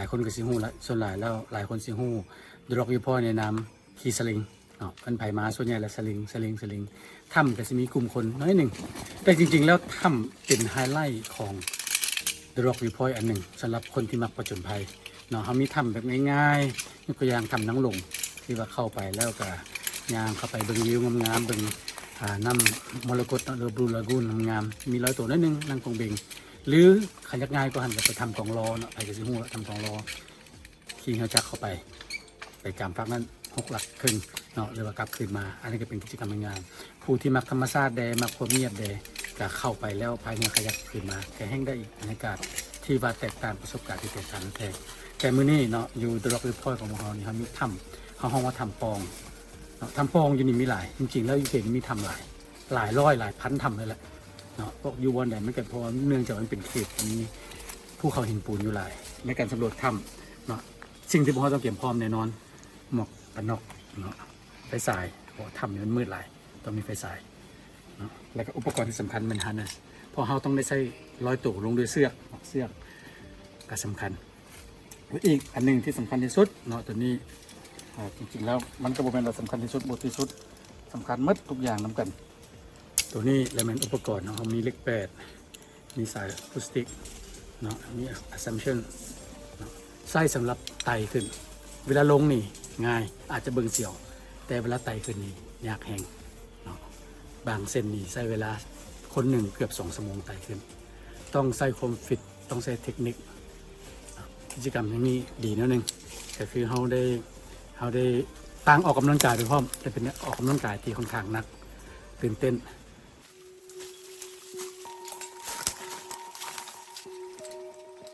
ຫຼາຍຄົນກໍຊິຮູ້ລະ ສ່ວນຫຼາຍແລ້ວຫຼາຍຄົນຊິຮູ້ The Rock View Point ໃນນາມຂີ່ສະລິງເນາະ. ຄັນໃຜມາສ່ວນໃຫຍ່ລະສະລິງ ສະລິງ ສະລິງ. ຖ້ຳກໍຊິມີກຸ່ມຄົນໜ້ອຍໜຶ່ງ ແຕ່ຈິງໆແລ້ວຖ້ຳເປັນໄຮໄລຂອງ The Rock View Point ອັນໜຶ່ງ ສຳລັບຄົນທີ່ມັກຜະຈົນໄພເນາະ. ເຮົາມີຖ້ຳແບບງ່າຍໆ ຍົກຕົວຢ່າງຖ້ຳນາງລົງ ທີ່ວ່າເຂົ້າໄປແລ້ວກໍຍ່າງເຂົ້າໄປເບິ່ງວິວງາມໆ ເບິ່ງ ອ່າ ນ້ຳມໍລະກົດເນາະ ຫຼື Blue Lagoon ງາມໆ ມີລອຍໂຕໜ້ອຍໜຶ່ງ ນັ່ງກົງເບັງ. ຫຼື ຄັນຢາກງ່າຍກວ່າຫັ້ນກໍໄປຖ້ຳກອງລໍເນາະ ໃຜກໍຊິຮູ້ລະ ຖ້ຳກອງລໍ ຂີ່ເຮືອຈັກເຂົ້າໄປ ໄປກາມຟາກນັ້ນຫົກຫຼັກເຄິ່ງເນາະ ຫຼືວ່າກັບຄືນມາ. ອັນນີ້ກໍເປັນກິດຈະກຳງາມໆ ຜູ້ທີ່ມັກທຳມະຊາດແດ່ ມັກຄວາມງຽບແດ່ ກໍເຂົ້າໄປແລ້ວພາຍເຮືອຂະຫຍັບຄືນມາ ກໍແຮ່ງໄດ້ອີກບັນຍາກາດທີ່ວ່າແຕກຕ່າງ ປະສົບການທີ່ແຕກຕ່າງແທ້. ແຕ່ມື້ນີ້ເນາະ ຢູ່ The Rock View Point ຂອງພວກເຮົານີ້ ເຮົາມີຖ້ຳ ເຮົາຮ້ອງວ່າຖ້ຳປ່ອງເນາະ. ຖ້ຳປ່ອງຢູ່ນີ້ມີຫຼາຍ ຈິງໆແລ້ວຢູ່ເຂດນີ້ມີຖ້ຳຫຼາຍ ຫຼາຍຮ້ອຍຫຼາຍພັນຖ້ຳເລີຍແຫຼະເນາະ. ພວກຢູ່ບ່ອນໃດມັນກໍ ເພາະວ່າເນື່ອງຈາກມັນເປັນເຂດທີ່ມີພູເຂົາຫີນປູນຢູ່ຫຼາຍ ໃນການສຳຫຼວດຖ້ຳເນາະ. ສິ່ງທີ່ພວກເຮົາຕ້ອງກຽມພ້ອມແນ່ນອນ ໝວກກັນນັອກເນາະ ໄຟສາຍ ເພາະຖ້ຳນີ້ມັນມືດຫຼາຍ ຕ້ອງມີໄຟສາຍເນາະ. ແລ້ວກໍອຸປະກອນທີ່ສຳຄັນແມ່ນ harness ເພາະເຮົາຕ້ອງໄດ້ໃຊ້ລອຍໂຕລົງດ້ວຍເຊືອກເນາະ ເຊືອກກໍສຳຄັນ. ອີກອັນໜຶ່ງທີ່ສຳຄັນທີ່ສຸດເນາະ ຕົວນີ້ ອ່າ ຈິງໆແລ້ວມັນກໍບໍ່ແມ່ນວ່າສຳຄັນທີ່ສຸດ ບໍ່ທີ່ສຸດ ສຳຄັນໝົດທຸກຢ່າງນຳກັນ. ຕົວນີ້ລະແມ່ນອຸປະກອນເນາະ ເຮົາມີເຫຼັກແປດ ມີສາຍອາຄູສຕິກເນາະ ມີ assumption ເນາະ ໃຊ້ສຳລັບໄຕ່ຂຶ້ນ. ເວລາລົງນີ້ງ່າຍ ອາດຈະເບິ່ງສຽວ ແຕ່ເວລາໄຕ່ຂຶ້ນນີ້ຍາກແຮງເນາະ. ບາງເສັ້ນນີ້ໃຊ້ເວລາຄົນໜຶ່ງເກືອບສອງຊົ່ວໂມງໄຕ່ຂຶ້ນ. ຕ້ອງໃຊ້ຄວາມຟິດ ຕ້ອງໃຊ້ເທັກນິກ. ກິດຈະກຳຢ່າງນີ້ດີແນວໜຶ່ງ ກໍຄືເຮົາໄດ້ ເຮົາໄດ້ຕ່າງອອກກຳລັງກາຍໄປພ້ອມ ແຕ່ເປັນອອກກຳລັງກາຍທີ່ຂ້ອນຂ້າງໜັກ ຕື່ນເຕັ້ນ